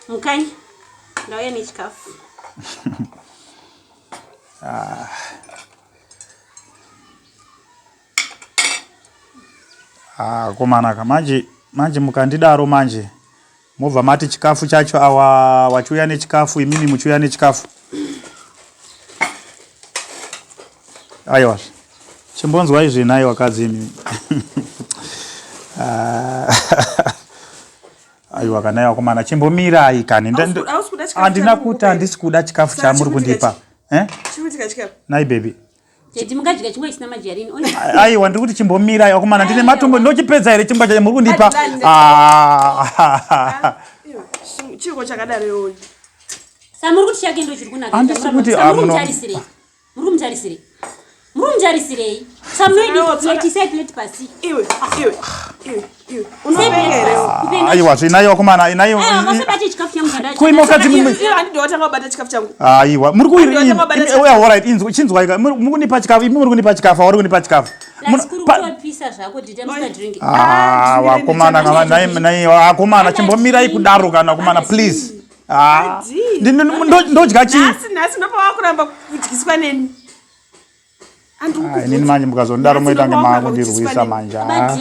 Mukanya, ndauya nechikafu. Ah. Ah, komanaka manje manje mukandidaro manje mobva mati chikafu chacho awa wachiuya nechikafu imimi muchiuya nechikafu aiwa chimbonzwa izvi nhai wakadzi imimi ah. aiwa kana vakomana chimbomirai kani handina kuti handisi kuda chikafu chamuri kundipa eh? nai baby aiwa ndiri kuti chimbomirai vakomana ndine matumbo ndochipedza here chingwa chacho muri kundipa ah. Handisi kuti ah, Muri kumutarisirei? Muri kumutarisirei? Samunoisai plate pasi. Iwe, iwe, iwe, iwe. Unopenga here? Aiwa, zvinai wakomana, inai. Vasabate chikafu changu zvandadya. Kuimokadzi mumwe. Iwe handidi watanga kubata chikafu changu. Aiwa, muri kuiri. Oya, all right, inzwa, chinzwa ika. Muri kunipa chikafu, imi muri kunipa chikafu, muri kunipa chikafu. Ah, wakomana, nai nai wakomana, chimbomirai kudaro kana wakomana, please. Ah, ndodya chii? Nhasi nhasi ndopawakuramba kudyiswa neni. Ah, inini manje mukazondidaro moita kunge maakundirwisa manje. Ah.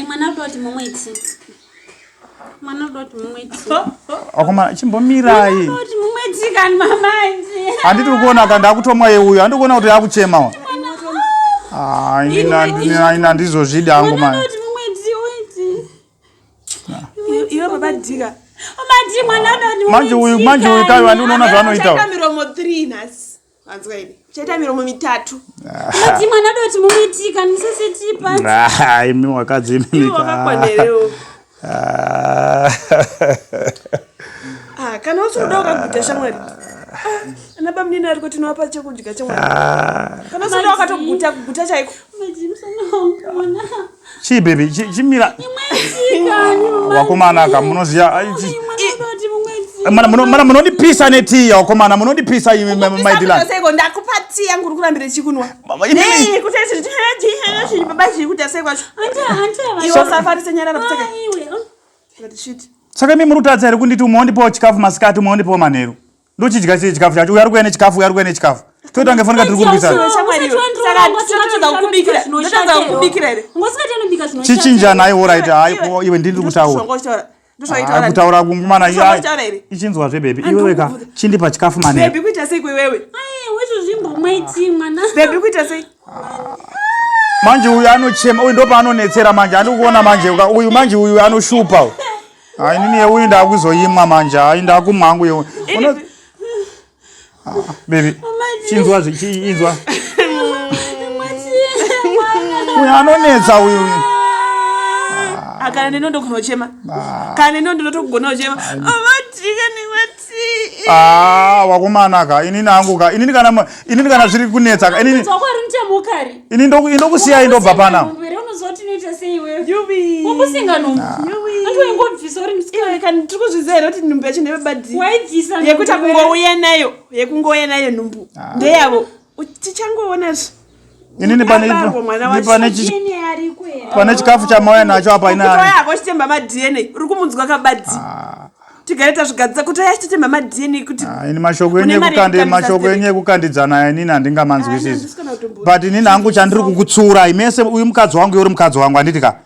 Akomana chimbomirai. Handiti kuona ka ndakutomwa yeuyo handiti kuona kuti yakuchema. Ah, inini handizozvidi hangu manje. Iwe baba Dhika. Mati mwana anoti manje uyu manje uyu kayo andi unoona zvaanoita. Uchaita miromo 3 nhasi. Wanzwa ini. Uchaita miromo mitatu. Mati mwana anoti mumuitika nisisitipa. Ah, imi wakadzi imi. Iwe wakakwanerewo. Ah. Ah, kana usiri kuda wakaguta shamwari. Ah, ana bamunini ariko tinovapa chekudya chemwana. Ah. Kana usiri kuda wakatoguta kuguta chaiko. Mati musana wangu mwana. Chii baby, chimira. Wakomana ka munoziya mana munondipisa netii wakomana munondipisa imi maidila. Seiko ndakupa tii yangu uri kurambira chikunwa. Imimi kuti chii baba chii kuti sei kwacho. Iwe usafarise nyarara kutseka. Shit. Saka imi muri kutadza here kunditi umwe wondipawo chikafu masikati umwe wondipawo manheru. Ndochidya sei chikafu chacho? Uyu ari kuuya nechikafu, uyu ari kuuya nechikafu. Toita kunge fanika tiri kurwisana. Chichinjanai alright, hayi iwe ndini ndiri kutaura. Ah, kutaura kungumana iya. Ichinzwa zve baby. Iwe weka chindipa chikafu manheru. Baby kuita sei kwewewe? Ai, wezvozvimbomwaiti mwana. Baby kuita sei? Manje uyu anochema, uyu ndopaanonetsera manje, andiri kuona manje uyu manje uyu anoshupa. Uyu. Hayi nini yeuyu ndakuzoimwa manje, hayi ndakumwa hangu yeuyu. Uno... Ah, baby, chinzwa zve, chinzwa. Uyu anonetsa uyu. Ah, kana neni ndogona kuchema. Kana neni ndinotogona kuchema. Amatika nemati. Ah, wakomana ka, inini hangu ka, inini kana inini kana zviri kunetsa ka, inini. Ini ndokusiyai ndobva pana. Nhumbu yacho ndeyebabadii yekuti akungouya nayo yekungouya nayo nhumbu ah. ndeyavo tichangoona zve inini pane chikafu chamauya nacho apa inayako chitemba madna uri kumunzwa kabadzi ah. tigare tazvigadzisa kuti ayachitetemba madna kuti ah, ini mashoko enyu mashoko enyu ekukandidzana inini handingamanzwisisi but inini hangu chandiri kukutsuurai mese uyu mukadzi wangu iwe uri mukadzi wangu handiti ka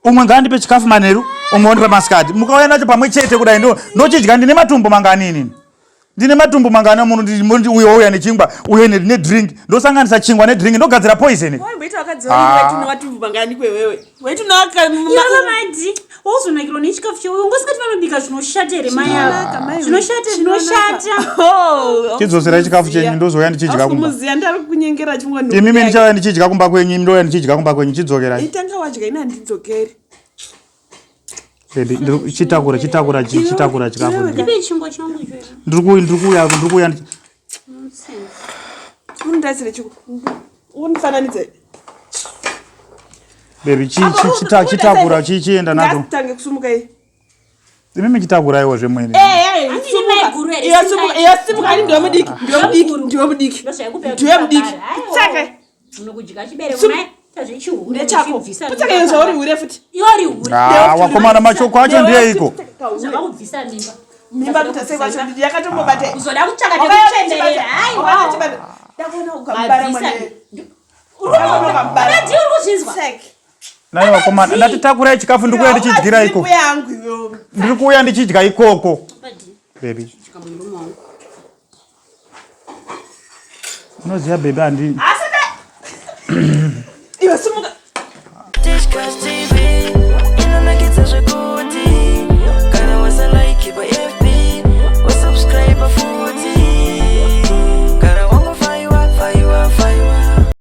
umwe ngaandipe chikafu manheru umwe ondipe masikati mukauya nacho pamwe chete kudai ndochidya ndine matumbu mangani inini ndine matumbu mangani munhu uyo ouya nechingwa uyo nedrink ndosanganisa chingwa nedrink ndogadzira poison wozonakirwa nechikafu cheuyo ngosikati vanobika zvinoshata here mai ava zvinoshata zvinoshata oh, chidzoserai chikafu chenyu ndozouya ndichidya kumba imimi ndichauya ndichidya kumba kwenyu imi ndouya ndichidya kumba kwenyu chidzokerai itanga wadya ini handidzokeri Baby, chitakura chitakura chitakura chikafu ndipe chingwa changu ichocho ndiri kuuya ndiri kuuya ndiri kuuya unondaisire chiko unifananidze Baby, chitakura chienda nacho tange kusumuka iyi imi michitakuraiwo zvemwene eh, eh, iyo simuka ani ndiwe mudiki ndiwe mudiki ndiwe mudiki ndiwe mudiki tsaka ndechako putsaka iyo zvauri hure futi ah, wakomana mashoko acho ndeyeiko Zvakakubvisa mimba. Mimba kuita sei kwacho yakatombobata. Kuzoda kutsvaka pekuchemberera. Haiwa. Ndakuona ukamubara mwana. Uri kuzvinzwa? Nai vakomana, ndati takurai chikafu ndikuuya ndichidyira iko. Ndiri kuuya ndichidya ikoko. Baby. Unoziva baby handi. Iwe simuka.